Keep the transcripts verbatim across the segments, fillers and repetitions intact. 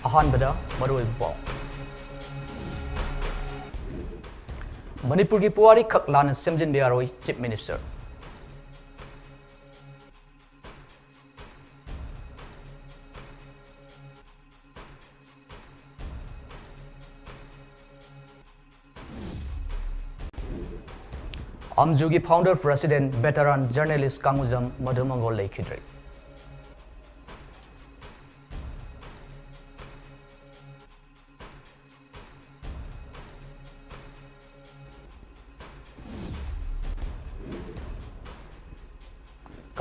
ꯑꯍꯥꯟꯕꯗ ꯃꯔꯨꯑꯣꯏꯕ ꯄꯥꯎ꯫ ꯃꯅꯤꯄꯨꯔꯒꯤ ꯄꯨꯋꯥꯔꯤ ꯈꯛ ꯂꯥꯟꯅ ꯁꯦꯝꯖꯤꯟꯕ ꯌꯥꯔꯣꯏ, Chief Minister꯫ ꯑꯝꯖꯨꯒꯤ founder, president, veteran journalist ꯀꯥꯡꯉꯨꯖꯝ Madhu ꯃꯪꯒꯣꯜ ꯂꯩꯈꯤꯗ꯭ꯔꯦ꯫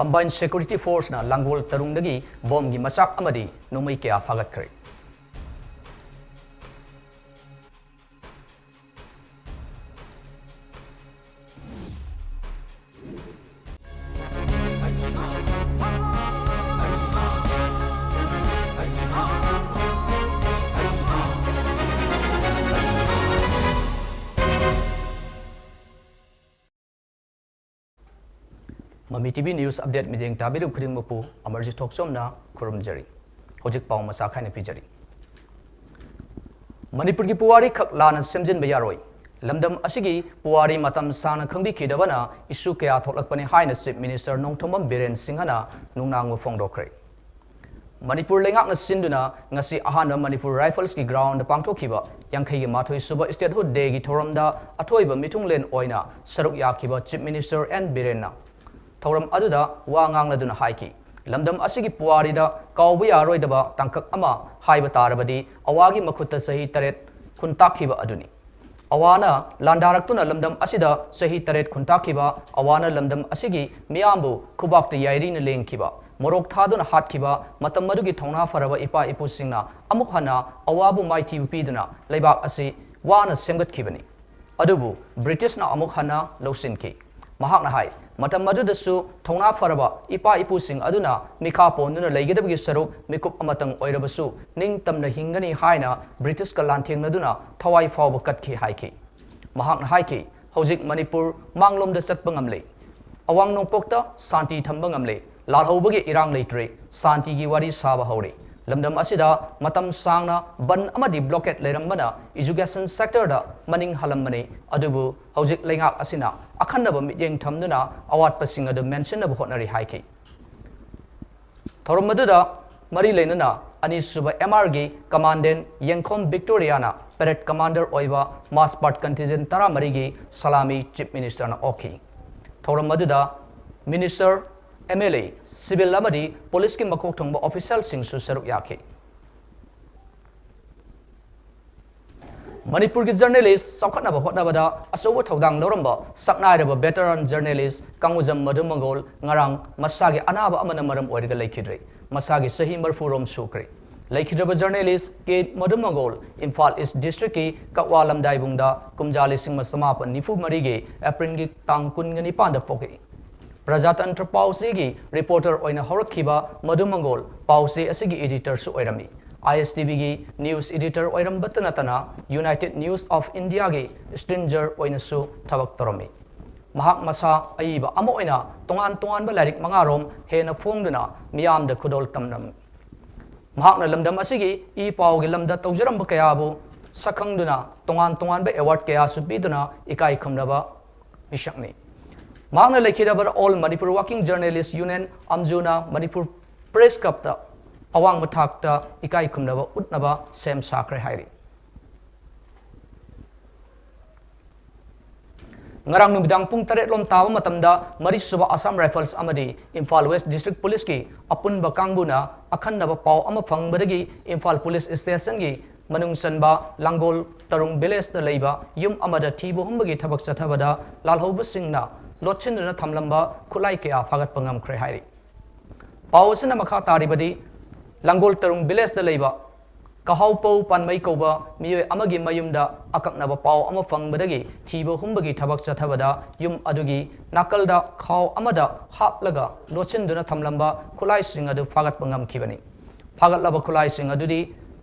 Combined Security Forceꯅ ꯂꯥꯡꯒꯣꯜ ꯇꯔꯨꯡꯗꯒꯤ ꯕꯣꯝꯒꯤ ꯃꯆꯥꯛ ꯑꯃꯗꯤ ꯅꯣꯡꯃꯩ ꯀꯌꯥ ꯐꯥꯒꯠꯈ꯭ꯔꯦ꯫ ꯃꯃꯤ ꯇꯤ ꯚꯤ News Update ꯃꯤꯠꯌꯦꯡ ꯇꯥꯕꯤꯔꯤꯕ ꯈꯨꯗꯤꯡꯃꯛꯄꯨ ꯑꯃꯔꯖꯤꯠ ꯊꯣꯛꯆꯣꯝꯅ ꯈꯨꯔꯨꯝꯖꯔꯤ꯫ ꯍꯧꯖꯤꯛ ꯄꯥꯎ ꯃꯆꯥ ꯈꯥꯏꯅ ꯄꯤꯖꯔꯤ꯫ ꯃꯅꯤꯄꯨꯔꯒꯤ ꯄꯨꯋꯥꯔꯤ ꯈꯛ ꯂꯥꯟꯅ ꯁꯦꯝꯖꯤꯟꯕ ꯌꯥꯔꯣꯏ꯫ ꯂꯝꯗꯝ ꯑꯁꯤꯒꯤ ꯄꯨꯋꯥꯔꯤ ꯃꯇꯝ ꯁꯥꯡꯅ ꯈꯪꯕꯤꯈꯤꯗꯕꯅ issue ꯀꯌꯥ ꯊꯣꯛꯂꯛꯄꯅꯤ ꯍꯥꯏꯅ Chief Minister ꯅꯣꯡꯊꯣꯝꯕꯝ ꯕꯤꯔꯦꯟ ꯁꯤꯡꯍꯅ ꯅꯨꯡꯅꯥꯡꯕ ꯐꯣꯡꯗꯣꯛꯈ꯭ꯔꯦ꯫ ꯃꯅꯤꯄꯨꯔ ꯂꯩꯉꯥꯛꯅ ꯁꯤꯟꯗꯨꯅ ꯉꯁꯤ ꯑꯍꯥꯟꯕ ꯃꯅꯤꯄꯨꯔ Riflesꯀꯤ groundꯗ ꯄꯥꯡꯊꯣꯛꯈꯤꯕ ꯌꯥꯡꯈꯩꯒꯤ ꯃꯥꯊꯣꯏ ꯁꯨꯕ Statehood Dayꯒꯤ ꯊꯧꯔꯝꯗ ꯑꯊꯣꯏꯕ ꯃꯤꯊꯨꯡꯂꯦꯟ ꯑꯣꯏꯅ ꯁꯔꯨꯛ ꯌꯥꯈꯤꯕ Chief Minister ꯑꯦꯟ ꯕꯤꯔꯦꯟꯅ ꯊꯧꯔꯝ ꯑꯗꯨꯗ ꯋꯥ ꯉꯥꯡꯂꯗꯨꯅ ꯍꯥꯏꯈꯤ, ꯂꯝꯗꯝ ꯑꯁꯤꯒꯤ ꯄꯨꯋꯥꯔꯤꯗ ꯀꯥꯎꯕ ꯌꯥꯔꯣꯏꯗꯕ ꯇꯥꯡꯀꯛ ꯑꯃ ꯍꯥꯏꯕ ꯇꯥꯔꯕꯗꯤ ꯑꯋꯥꯒꯤ ꯃꯈꯨꯠꯇ ꯆꯍꯤ ꯇꯔꯦꯠ ꯈꯨꯟꯇꯥꯛꯈꯤꯕ ꯑꯗꯨꯅꯤ꯫ ꯑꯋꯥꯅ ꯂꯥꯟꯗꯥꯔꯛꯇꯨꯅ ꯂꯝꯗꯝ ꯑꯁꯤꯗ ꯆꯍꯤ ꯇꯔꯦꯠ ꯈꯨꯟꯇꯥꯛꯈꯤꯕ, ꯑꯋꯥꯅ ꯂꯝꯗꯝ ꯑꯁꯤꯒꯤ ꯃꯤꯌꯥꯝꯕꯨ ꯈꯨꯕꯥꯛꯇ ꯌꯥꯏꯔꯤꯅ ꯂꯦꯡꯈꯤꯕ, ꯃꯣꯔꯣꯛ ꯊꯥꯗꯨꯅ ꯍꯥꯠꯈꯤꯕ ꯃꯇꯝ ꯑꯗꯨꯒꯤ ꯊꯧꯅꯥ ꯐꯔꯕ ꯏꯄꯥ ꯏꯄꯨꯁꯤꯡꯅ ꯑꯃꯨꯛ ꯍꯟꯅ ꯑꯋꯥꯕꯨ ꯃꯥꯏꯊꯤꯕ ꯄꯤꯗꯨꯅ ꯂꯩꯕꯥꯛ ꯑꯁꯤ ꯋꯥꯅ ꯁꯦꯝꯒꯠꯈꯤꯕꯅꯤ꯫ ꯑꯗꯨꯕꯨ ꯕ꯭ꯔꯤꯇꯤꯁꯅ ꯑꯃꯨꯛ ꯍꯟꯅ ꯂꯧꯁꯤꯟꯈꯤ꯫ ꯃꯍꯥꯛꯅ ꯍꯥꯏ, ꯃꯇꯝ ꯑꯗꯨꯗꯁꯨ ꯊꯧꯅꯥ ꯐꯔꯕ ꯏꯄꯥ ꯏꯄꯨꯁꯤꯡ ꯑꯗꯨꯅ ꯃꯤꯈꯥ ꯄꯣꯟꯗꯨꯅ ꯂꯩꯒꯗꯕꯒꯤ ꯁꯔꯨꯛ ꯃꯤꯀꯨꯞ ꯑꯃꯇꯪ ꯑꯣꯏꯔꯕꯁꯨ ꯅꯤꯡꯇꯝꯅ ꯍꯤꯡꯒꯅꯤ ꯍꯥꯏꯅ ꯕ꯭ꯔꯤꯇꯤꯁꯀ ꯂꯥꯟꯊꯦꯡꯅꯗꯨꯅ ꯊꯋꯥꯏ ꯐꯥꯎꯕ ꯀꯠꯈꯤ ꯍꯥꯏꯈꯤ꯫ ꯃꯍꯥꯛꯅ ꯍꯥꯏꯈꯤ, ꯍꯧꯖꯤꯛ ꯃꯅꯤꯄꯨꯔ ꯃꯥꯡꯂꯣꯝꯗ ꯆꯠꯄ ꯉꯝꯂꯦ꯫ ꯑꯋꯥꯡ ꯅꯣꯡꯄꯣꯛꯇ ꯁꯥꯟꯇꯤ ꯊꯝꯕ ꯉꯝꯂꯦ꯫ ꯂꯥꯜꯍꯧꯕꯒꯤ ꯏꯔꯥꯡ ꯂꯩꯇ꯭ꯔꯦ꯫ ꯁꯥꯟꯇꯤꯒꯤ ꯋꯥꯔꯤ ꯁꯥꯕ ꯍꯧꯔꯦ꯫ ꯂꯝꯗꯝ ꯑꯁꯤꯗ ꯃꯇꯝ ꯁꯥꯡꯅ ꯕꯟ ꯑꯃꯗꯤ ꯕ꯭ꯂꯣꯀꯦꯠ ꯂꯩꯔꯝꯕꯅ ꯏꯖꯨꯀꯦꯁꯟ ꯁꯦꯛꯇꯔꯗ ꯃꯅꯤꯡ ꯍꯜꯂꯝꯕꯅꯤ꯫ ꯑꯗꯨꯕꯨ ꯍꯧꯖꯤꯛ ꯂꯩꯉꯥꯛ ꯑꯁꯤꯅ ꯑꯈꯟꯅꯕ ꯃꯤꯠꯌꯦꯡ ꯊꯝꯗꯨꯅ ꯑꯋꯥꯠꯄꯁꯤꯡ ꯑꯗꯨ ꯃꯦꯟꯁꯤꯟꯅꯕ ꯍꯣꯠꯅꯔꯤ ꯍꯥꯏꯈꯤ꯫ ꯊꯧꯔꯝ ꯑꯗꯨꯗ ꯃꯔꯤ ꯂꯩꯅꯅ ꯑꯅꯤꯁꯨꯕ ꯑꯦꯝ ꯑꯥꯔꯒꯤ ꯀꯃꯥꯟꯗꯦꯟ ꯌꯦꯡꯈꯣꯝ ꯚꯤꯛꯇꯣꯔꯤꯌꯥꯅ ꯄꯦꯔꯦꯗ ꯀꯃꯥꯟꯗꯔ ꯑꯣꯏꯕ ꯃꯥꯔꯆ ꯄꯥꯁ꯭ꯠ ꯀꯟꯇꯤꯟꯖꯦꯟ ꯇꯔꯥꯃꯔꯤꯒꯤ ꯁꯂꯥꯃꯤ ꯆꯤꯐ ꯃꯤꯅꯤꯁꯇꯔꯅ ꯑꯣꯛꯈꯤ꯫ ꯊꯧꯔꯝ ꯑꯗꯨꯗ minister, M L A, civil ꯑꯃꯗꯤ ꯄꯨꯂꯤꯁꯀꯤ ꯃꯀꯣꯛ ꯊꯣꯡꯕ ꯑꯣꯐꯤꯁꯤꯌꯦꯜꯁꯤꯡꯁꯨ ꯁꯔꯨꯛ ꯌꯥꯈꯤ꯫ ꯃꯅꯤꯄꯨꯔꯒꯤ ꯖꯔꯅꯦꯂꯤꯁ ꯆꯥꯎꯈꯠꯅꯕ ꯍꯣꯠꯅꯕꯗ ꯑꯆꯧꯕ ꯊꯧꯗꯥꯡ ꯂꯧꯔꯝꯕ ꯁꯛꯅꯥꯏꯔꯕ ꯚꯦꯇꯔꯥꯟ ꯖꯔꯅꯦꯂꯤꯁ ꯀꯥꯡꯉꯨꯖꯝ ꯃꯙꯨ ꯃꯪꯒꯣꯜ ꯉꯔꯥꯡ ꯃꯁꯥꯒꯤ ꯑꯅꯥꯕ ꯑꯃꯅ ꯃꯔꯝ ꯑꯣꯏꯔꯒ ꯂꯩꯈꯤꯗ꯭ꯔꯦ꯫ ꯃꯁꯥꯒꯤ ꯆꯍꯤ ꯃꯔꯤꯐꯨ ꯔꯣꯝ ꯁꯨꯈ꯭ꯔꯦ꯫ ꯂꯩꯈꯤꯗ꯭ꯔꯕ ꯖꯔꯅꯦꯂꯤꯁ ꯀꯦ ꯃꯙꯨ ꯃꯪꯒꯣꯜ ꯏꯝꯐꯥꯜ ꯏꯁ꯭ꯠ ꯗꯤꯁꯇ꯭ꯔꯤꯛꯀꯤ ꯀꯛꯋꯥ ꯂꯝꯗꯥꯏꯕꯨꯡꯗ ꯀꯨꯝꯖꯥ ꯂꯤꯁꯤꯡ ꯑꯃ ꯆꯃꯥꯄꯟ ꯅꯤꯐꯨ ꯃꯔꯤꯒꯤ ꯑꯦꯄ꯭ꯔꯤꯜꯒꯤ ꯇꯥꯡ ꯀꯨꯟꯒ ꯅꯤꯄꯥꯟꯗ ꯄꯣꯛꯏ꯫ ꯄ꯭ꯔꯖꯥꯇꯟꯇ꯭ꯔ ꯄꯥꯎꯆꯦꯒꯤ ꯔꯤꯄꯣꯔꯇꯔ ꯑꯣꯏꯅ ꯍꯧꯔꯛꯈꯤꯕ ꯃꯙꯨ ꯃꯪꯒꯣꯜ ꯄꯥꯎꯆꯦ ꯑꯁꯤꯒꯤ ꯏꯗꯤꯇꯔꯁꯨ ꯑꯣꯏꯔꯝꯃꯤ꯫ ꯑꯥꯏ ꯑꯦꯁ ꯇꯤ ꯚꯤꯒꯤ ꯅ꯭ꯌꯨꯁ ꯏꯗꯤꯇꯔ ꯑꯣꯏꯔꯝꯕꯇ ꯅꯠꯇꯅ ꯌꯨꯅꯥꯏꯇꯦꯗ ꯅ꯭ꯌꯨꯁ ꯑꯣꯐ ꯏꯟꯗꯤꯌꯥꯒꯤ ꯁ꯭ꯇ꯭ꯔꯤꯟꯖꯔ ꯑꯣꯏꯅꯁꯨ ꯊꯕꯛ ꯇꯧꯔꯝꯃꯤ꯫ ꯃꯍꯥꯛ ꯃꯁꯥ ꯑꯏꯕ ꯑꯃ ꯑꯣꯏꯅ ꯇꯣꯉꯥꯟ ꯇꯣꯉꯥꯟꯕ ꯂꯥꯏꯔꯤꯛ ꯃꯉꯥꯔꯣꯝ ꯍꯦꯟꯅ ꯐꯣꯡꯗꯨꯅ ꯃꯤꯌꯥꯝꯗ ꯈꯨꯗꯣꯜ ꯇꯝꯂꯝꯃꯤ꯫ ꯃꯍꯥꯛꯅ ꯂꯝꯗꯝ ꯑꯁꯤꯒꯤ ꯏ ꯄꯥꯎꯒꯤ ꯂꯝꯗ ꯇꯧꯖꯔꯝꯕ ꯀꯌꯥꯕꯨ ꯁꯛꯈꯪꯗꯨꯅ ꯇꯣꯉꯥꯟ ꯇꯣꯉꯥꯟꯕ ꯑꯦꯋꯥꯔꯗ ꯀꯌꯥꯁꯨ ꯄꯤꯗꯨꯅ ꯏꯀꯥꯏ ꯈꯨꯝꯅꯕ ꯃꯤꯁꯛꯅꯤ꯫ ꯃꯍꯥꯛꯅ ꯂꯩꯈꯤꯗ꯭ꯔꯕ All Manipur Working Journalist Union, ꯑꯝꯖꯨꯅ ꯃꯅꯤꯄꯨꯔ ꯄ꯭ꯔꯦꯁ ꯀ꯭ꯂꯕꯇ ꯑꯋꯥꯡꯕ ꯊꯥꯛꯇ ꯏꯀꯥꯏ ꯈꯨꯝꯅꯕ ꯎꯠꯅꯕ ꯁꯦꯝ ꯁꯥꯈ꯭ꯔꯦ ꯍꯥꯏꯔꯤ꯫ ꯉꯔꯥꯡ ꯅꯨꯃꯤꯗꯥꯡ ꯄꯨꯡ ꯇꯔꯦꯠ ꯂꯣꯝ ꯇꯥꯕ ꯃꯇꯝꯗ ꯃꯔꯤꯁꯨꯕ ꯑꯁꯥꯝ ꯔꯥꯏꯐꯜꯁ ꯑꯃꯗꯤ ꯏꯝꯐꯥꯜ ꯋꯦꯁ꯭ꯠ ꯗꯤꯁꯇ꯭ꯔꯤꯛ ꯄꯨꯂꯤꯁꯀꯤ ꯑꯄꯨꯟꯕ ꯀꯥꯡꯕꯨꯅ ꯑꯀꯟꯅꯕ ꯄꯥꯎ ꯑꯃ ꯐꯪꯕꯗꯒꯤ ꯏꯝꯐꯥꯜ ꯄꯨꯂꯤꯁ ꯁ꯭ꯇꯦꯁꯟꯒꯤ ꯃꯅꯨꯡ ꯆꯟꯕ ꯂꯥꯡꯒꯣꯜ ꯇꯔꯨꯡ ꯚꯤꯂꯦꯖꯇ ꯂꯩꯕ ꯌꯨꯝ ꯑꯃꯗ ꯊꯤꯕ ꯍꯨꯝꯕꯒꯤ ꯊꯕꯛ ꯆꯠꯊꯕꯗ ꯂꯥꯜꯍꯧꯕꯁꯤꯡꯅ ꯂꯣꯠꯁꯤꯟꯗꯨꯅ ꯊꯝꯂꯝꯕ ꯈꯨꯠꯂꯥꯏ ꯀꯌꯥ ꯐꯥꯒꯠꯄ ꯉꯝꯈ꯭ꯔꯦ ꯍꯥꯏꯔꯤ꯫ ꯄꯥꯎ ꯑꯁꯤꯅ ꯃꯈꯥ ꯇꯥꯔꯤꯕꯗꯤ, ꯂꯥꯡꯒꯣꯜ ꯇꯔꯨꯡ ꯚꯤꯂꯦꯖꯇ ꯂꯩꯕ ꯀꯍꯥꯎꯄꯧ ꯄꯥꯟꯃꯩ ꯀꯧꯕ ꯃꯤꯑꯣꯏ ꯑꯃꯒꯤ ꯃꯌꯨꯝꯗ ꯑꯀꯛꯅꯕ ꯄꯥꯎ ꯑꯃ ꯐꯪꯕꯗꯒꯤ ꯊꯤꯕ ꯍꯨꯝꯕꯒꯤ ꯊꯕꯛ ꯆꯠꯊꯕꯗ ꯌꯨꯝ ꯑꯗꯨꯒꯤ ꯅꯥꯀꯜꯗ ꯈꯥꯎ ꯑꯃꯗ ꯍꯥꯞꯂꯒ ꯂꯣꯠꯁꯤꯟꯗꯨꯅ ꯊꯝꯂꯝꯕ ꯈꯨꯠꯂꯥꯏꯁꯤꯡ ꯑꯗꯨ ꯐꯥꯒꯠꯄ ꯉꯝꯈꯤꯕꯅꯤ꯫ ꯐꯥꯒꯠꯂꯕ ꯈꯨꯠꯂꯥꯏꯁꯤꯡ ꯑꯗꯨꯗꯤ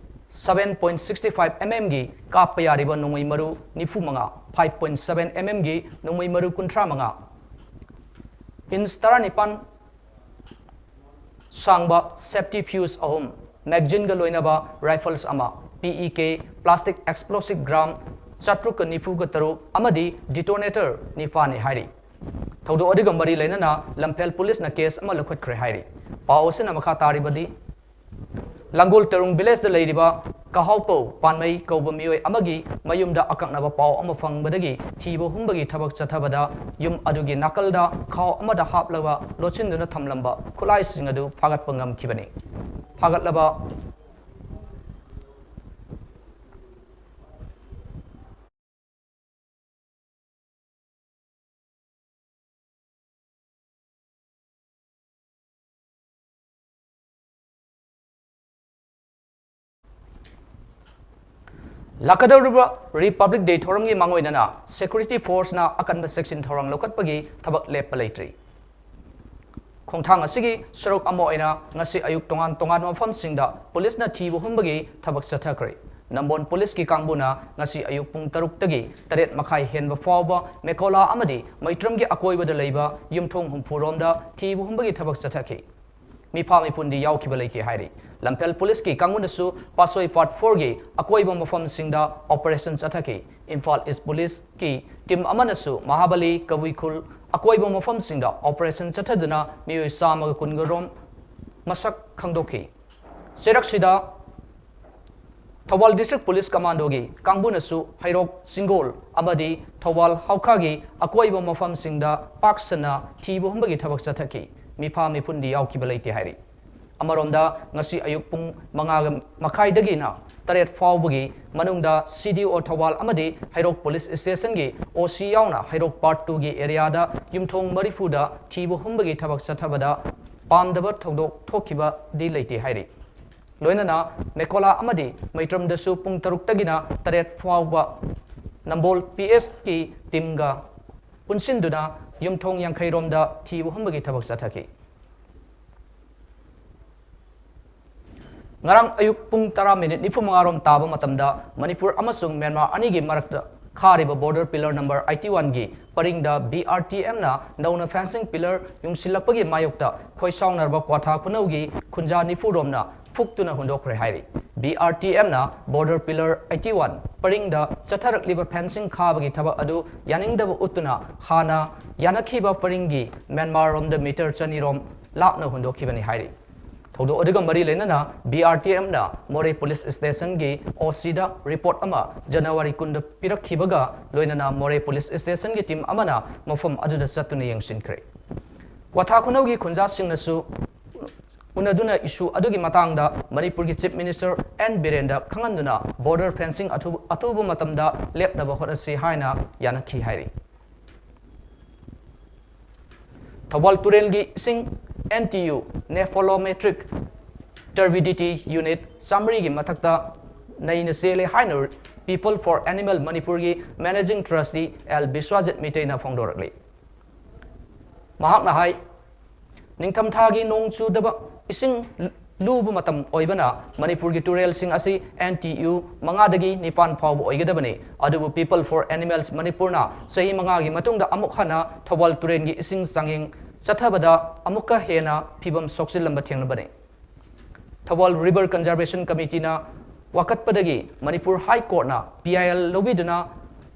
seven point sixty five mm ꯒꯤ ꯀꯥꯞꯄ ꯌꯥꯔꯤꯕ ꯅꯣꯡꯃꯩ ꯃꯔꯨ ꯅꯤꯐꯨ ꯃꯉꯥ, five point seven mm ꯒꯤ ꯅꯣꯡꯃꯩ ꯃꯔꯨ ꯀꯨꯟꯊ꯭ꯔꯥ ꯃꯉꯥ, ꯏꯟꯆ ꯇꯔꯥꯅꯤꯄꯥꯟ ꯁꯥꯡꯕ safety fuse ꯑꯍꯨꯝ, magazine ꯒ ꯂꯣꯏꯅꯕ rifles ꯑꯃ, P E K plastic explosive gram ꯆꯥꯇ꯭ꯔꯨꯛꯀ ꯅꯤꯐꯨꯒ ꯇꯔꯨꯛ ꯑꯃꯗꯤ detonator ꯅꯤꯄꯥꯟꯅꯤ ꯍꯥꯏꯔꯤ꯫ ꯊꯧꯗꯣꯛ ꯑꯗꯨꯒ ꯃꯔꯤ ꯂꯩꯅꯅ ꯂꯝꯐꯦꯜ police ꯅ case ꯑꯃ ꯂꯧꯈꯠꯈ꯭ꯔꯦ ꯍꯥꯏꯔꯤ꯫ ꯄꯥꯎ ꯑꯁꯤꯅ ꯃꯈꯥ ꯇꯥꯔꯤꯕꯗꯤ, ꯂꯥꯡꯒꯣꯜ ꯇꯔꯨꯡ village ꯗ ꯂꯩꯔꯤꯕ ꯀꯍꯥꯎꯄꯧ ꯄꯥꯟꯃꯩ ꯀꯧꯕ ꯃꯤꯑꯣꯏ ꯑꯃꯒꯤ ꯃꯌꯨꯝꯗ ꯑꯀꯛꯅꯕ ꯄꯥꯎ ꯑꯃ ꯐꯪꯕꯗꯒꯤ ꯊꯤꯕ ꯍꯨꯝꯕꯒꯤ ꯊꯕꯛ ꯆꯠꯊꯕꯗ ꯌꯨꯝ ꯑꯗꯨꯒꯤ ꯅꯥꯀꯜꯗ ꯈꯥꯎ ꯑꯃꯗ ꯍꯥꯞꯂꯒ ꯂꯣꯠꯁꯤꯟꯗꯨꯅ ꯊꯝꯂꯝꯕ ꯈꯨꯠꯂꯥꯏꯁꯤꯡ ꯑꯗꯨ ꯐꯥꯒꯠꯄ ꯉꯝꯈꯤꯕꯅꯤ꯫ ꯐꯥꯒꯠꯂꯕ ꯂꯥꯛꯀꯗꯧꯔꯤꯕ Republic Day ꯊꯧꯔꯝꯒꯤ ꯃꯥꯡꯑꯣꯏꯅꯅ security force ꯅ ꯑꯀꯟꯕ ꯆꯦꯛꯁꯤꯟ ꯊꯧꯔꯥꯡ ꯂꯧꯈꯠꯄꯒꯤ ꯊꯕꯛ ꯂꯦꯞꯄ ꯂꯩꯇ꯭ꯔꯤ꯫ ꯈꯣꯡꯊꯥꯡ ꯑꯁꯤꯒꯤ ꯁꯔꯨꯛ ꯑꯃ ꯑꯣꯏꯅ ꯉꯁꯤ ꯑꯌꯨꯛ ꯇꯣꯉꯥꯟ ꯇꯣꯉꯥꯟꯕ ꯃꯐꯝꯁꯤꯡꯗ police ꯅ ꯊꯤꯕ ꯍꯨꯝꯕꯒꯤ ꯊꯕꯛ ꯆꯠꯊꯈ꯭ꯔꯦ꯫ ꯅꯝꯕꯣꯜ police ꯀꯤ ꯀꯥꯡꯕꯨꯅ ꯉꯁꯤ ꯑꯌꯨꯛ ꯄꯨꯡ ꯇꯔꯨꯛꯇꯒꯤ ꯇꯔꯦꯠ ꯃꯈꯥꯏ ꯍꯦꯟꯕ ꯐꯥꯎꯕ ꯃꯦꯀꯣꯂꯥ ꯑꯃꯗꯤ ꯃꯩꯇ꯭ꯔꯝꯒꯤ ꯑꯀꯣꯏꯕꯗ ꯂꯩꯕ ꯌꯨꯝꯊꯣꯡ ꯍꯨꯝꯐꯨ ꯔꯣꯝꯗ ꯊꯤꯕ ꯍꯨꯝꯕꯒꯤ ꯊꯕꯛ ꯆꯠꯊꯈꯤ꯫ ꯃꯤꯐꯥ ꯃꯤꯄꯨꯟꯗꯤ ꯌꯥꯎꯈꯤꯕ ꯂꯩꯇꯦ ꯍꯥꯏꯔꯤ꯫ ꯂꯝꯐꯦꯜ police ꯀꯤ ꯀꯥꯡꯕꯨꯅꯁꯨ ꯄꯥꯠꯁꯣꯏ part four ꯒꯤ ꯑꯀꯣꯏꯕ ꯃꯐꯝꯁꯤꯡꯗ operation ꯆꯠꯊꯈꯤ꯫ ꯏꯝꯐꯥꯜ East police ꯀꯤ team ꯑꯃꯅꯁꯨ ꯃꯍꯥꯕꯂꯤ, ꯀꯕꯨꯏꯈꯨꯜ ꯑꯀꯣꯏꯕ ꯃꯐꯝꯁꯤꯡꯗ operation ꯆꯠꯊꯗꯨꯅ ꯃꯤꯑꯣꯏ ꯆꯥꯝꯃꯒ ꯀꯨꯟꯒ ꯔꯣꯝ ꯃꯁꯛ ꯈꯪꯗꯣꯛꯈꯤ꯫ ꯆꯩꯔꯛꯁꯤꯗ ꯊꯧꯕꯥꯜ District Police Commando ꯒꯤ ꯀꯥꯡꯕꯨꯅꯁꯨ ꯍꯩꯔꯣꯛ ꯆꯤꯡꯒꯣꯜ ꯑꯃꯗꯤ ꯊꯧꯕꯥꯜ ꯍꯧꯈꯥꯒꯤ ꯑꯀꯣꯏꯕ ꯃꯐꯝꯁꯤꯡꯗ ꯄꯥꯛ ꯁꯟꯅ ꯊꯤꯕ ꯍꯨꯝꯕꯒꯤ ꯊꯕꯛ ꯆꯠꯊꯈꯤ꯫ ꯃꯤꯐꯥ ꯃꯤꯄꯨꯟꯗꯤ ꯌꯥꯎꯈꯤꯕ ꯂꯩꯇꯦ ꯍꯥꯏꯔꯤ꯫ ꯑꯃꯔꯣꯝꯗ ꯉꯁꯤ ꯑꯌꯨꯛ ꯄꯨꯡ ꯃꯉꯥ ꯃꯈꯥꯏꯗꯒꯤꯅ ꯇꯔꯦꯠ ꯐꯥꯎꯕꯒꯤ ꯃꯅꯨꯡꯗ C D O ꯊꯧꯕꯥꯜ ꯑꯃꯗꯤ ꯍꯩꯔꯣꯛ police station ꯒꯤ O C ꯌꯥꯎꯅ ꯍꯩꯔꯣꯛ part two ꯒꯤ area ꯗ ꯌꯨꯝꯊꯣꯡ ꯃꯔꯤꯐꯨꯗ ꯊꯤꯕ ꯍꯨꯝꯕꯒꯤ ꯊꯕꯛ ꯆꯠꯊꯕꯗ ꯄꯥꯝꯗꯕ ꯊꯧꯗꯣꯛ ꯊꯣꯛꯈꯤꯕꯗꯤ ꯂꯩꯇꯦ ꯍꯥꯏꯔꯤ꯫ ꯂꯣꯏꯅꯅ ꯃꯦꯀꯣꯂꯥ ꯑꯃꯗꯤ ꯃꯩꯇ꯭ꯔꯝꯗꯁꯨ ꯄꯨꯡ ꯇꯔꯨꯛꯇꯒꯤꯅ ꯇꯔꯦꯠ ꯐꯥꯎꯕ ꯅꯝꯕꯣꯜ ꯄꯤ ꯑꯦꯁꯀꯤ ꯇꯤꯝꯒ ꯄꯨꯟꯁꯤꯟꯗꯨꯅ ꯌꯨꯝꯊꯣꯡ ꯌꯥꯡꯈꯩꯔꯣꯝꯗ ꯊꯤꯕ ꯍꯨꯝꯕꯒꯤ ꯊꯕꯛ ꯆꯠꯊꯈꯤ꯫ ꯉꯔꯥꯡ ꯑꯌꯨꯛ ꯄꯨꯡ ꯇꯔꯥ ꯃꯤꯅꯤꯠ ꯅꯤꯐꯨ ꯃꯉꯥꯔꯣꯝ ꯇꯥꯕ ꯃꯇꯝꯗ ꯃꯅꯤꯄꯨꯔ ꯑꯃꯁꯨꯡ ꯃ꯭ꯌꯥꯟꯃꯥꯔ ꯑꯅꯤꯒꯤ ꯃꯔꯛꯇ Kharif border pillar number eighty one ꯒꯤ ꯄꯔꯤꯡꯗ B R T M ꯅ ꯅꯧꯅ fencing pillar ꯌꯨꯡꯁꯤꯜꯂꯛꯄꯒꯤ ꯃꯥꯌꯣꯛꯇ ꯈꯣꯏꯁꯥꯎꯅꯔꯕ ꯀ꯭ꯋꯥꯊꯥ ꯈꯨꯅꯧꯒꯤ ꯈꯨꯟꯖꯥ ꯅꯤꯐꯨꯔꯣꯝꯅ ꯐꯨꯛꯇꯨꯅ ꯍꯨꯟꯗꯣꯛꯈ꯭ꯔꯦ ꯍꯥꯏꯔꯤ꯫ B R T M ꯅ border pillar eighty one ꯄꯔꯤꯡꯗ ꯆꯠꯊꯔꯛꯂꯤꯕ fencing ꯈꯥꯕꯒꯤ ꯊꯕꯛ ꯑꯗꯨ ꯌꯥꯅꯤꯡꯗꯕ ꯎꯠꯇꯨꯅ ꯍꯥꯟꯅ ꯌꯥꯅꯈꯤꯕ ꯄꯔꯤꯡꯒꯤ ꯃ꯭ꯌꯥꯟꯃꯥꯔꯔꯣꯝꯗ ꯃꯤꯇꯔ ꯆꯅꯤꯔꯣꯝ ꯂꯥꯞꯅ ꯍꯨꯟꯗꯣꯛꯈꯤꯕꯅꯤ ꯍꯥꯏꯔꯤ꯫ ꯊꯧꯗꯣꯛ ꯑꯗꯨꯒ ꯃꯔꯤ ꯂꯩꯅꯅ B R T M ꯅ ꯃꯣꯔꯦ ꯄꯨꯂꯤꯁ ꯁ꯭ꯇꯦꯁꯟꯒꯤ O C ꯗ ꯔꯤꯄꯣꯔꯠ ꯑꯃ ꯖꯅꯋꯥꯔꯤ ꯀꯨꯟꯗ ꯄꯤꯔꯛꯈꯤꯕꯒ ꯂꯣꯏꯅꯅ ꯃꯣꯔꯦ ꯄꯨꯂꯤꯁ ꯁ꯭ꯇꯦꯁꯟꯒꯤ ꯇꯤꯝ ꯑꯃꯅ ꯃꯐꯝ ꯑꯗꯨꯗ ꯆꯠꯇꯨꯅ ꯌꯦꯡꯁꯤꯟꯈ꯭ꯔꯦ꯫ ꯀ꯭ꯋꯥꯊꯥ ꯈꯨꯅꯧꯒꯤ ꯈꯨꯟꯖꯥꯁꯤꯡꯅꯁꯨ ꯎꯅꯗꯨꯅ ꯏꯁꯨ ꯑꯗꯨꯒꯤ ꯃꯇꯥꯡꯗ ꯃꯅꯤꯄꯨꯔꯒꯤ ꯆꯤꯐ ꯃꯤꯅꯤꯁꯇꯔ ꯑꯦꯟ ꯕꯤꯔꯦꯟꯗ ꯈꯪꯍꯟꯗꯨꯅ border fencing ꯑꯊꯨ-, ꯑꯊꯨꯕ ꯃꯇꯝꯗ ꯂꯦꯞꯅꯕ ꯍꯣꯠꯅꯁꯤ ꯍꯥꯏꯅ ꯌꯥꯅꯈꯤ ꯍꯥꯏꯔꯤ꯫ ꯊꯧꯕꯥꯜ ꯇꯨꯔꯦꯜꯒꯤ ꯏꯁꯤꯡ N T U Nephroleptic Turbidity Unit ꯆꯥꯃꯔꯤꯒꯤ ꯃꯊꯛꯇ ꯅꯩꯅ ꯆꯦꯜꯂꯦ ꯍꯥꯏꯅ People for Animal ꯃꯅꯤꯄꯨꯔꯒꯤ managing trustee ꯑꯦꯜ ꯕꯤꯁ꯭ꯋꯥꯖꯤꯠ ꯃꯤꯇꯩꯅ ꯐꯣꯡꯗꯣꯔꯛꯂꯤ꯫ ꯃꯍꯥꯛꯅ ꯍꯥꯏ, ꯅꯤꯡꯊꯝꯊꯥꯒꯤ ꯅꯣꯡ ꯆꯨꯗꯕ ꯏꯁꯤꯡ ꯂꯨꯕ ꯃꯇꯝ ꯑꯣꯏꯕꯅ ꯃꯅꯤꯄꯨꯔꯒꯤ ꯇꯨꯔꯦꯜꯁꯤꯡ ꯑꯁꯤ N T U ꯃꯉꯥꯗꯒꯤ ꯅꯤꯄꯥꯟ ꯐꯥꯎꯕ ꯑꯣꯏꯒꯗꯕꯅꯤ꯫ ꯑꯗꯨꯕꯨ People for Animals ꯃꯅꯤꯄꯨꯔꯅ ꯆꯍꯤ ꯃꯉꯥꯒꯤ ꯃꯇꯨꯡꯗ ꯑꯃꯨꯛ ꯍꯟꯅ ꯊꯧꯕꯥꯜ ꯇꯨꯔꯦꯜꯒꯤ ꯏꯁꯤꯡ ꯆꯥꯡꯌꯦꯡ ꯆꯠꯊꯕꯗ ꯑꯃꯨꯛꯀ ꯍꯦꯟꯅ ꯐꯤꯕꯝ ꯁꯣꯛꯆꯤꯜꯂꯝꯕ ꯊꯦꯡꯅꯕꯅꯤ꯫ Thoubal River Conservation Committeeꯅ ꯋꯥꯀꯠꯄꯗꯒꯤ Manipur High Courtꯅ P I L ꯂꯧꯕꯤꯗꯨꯅ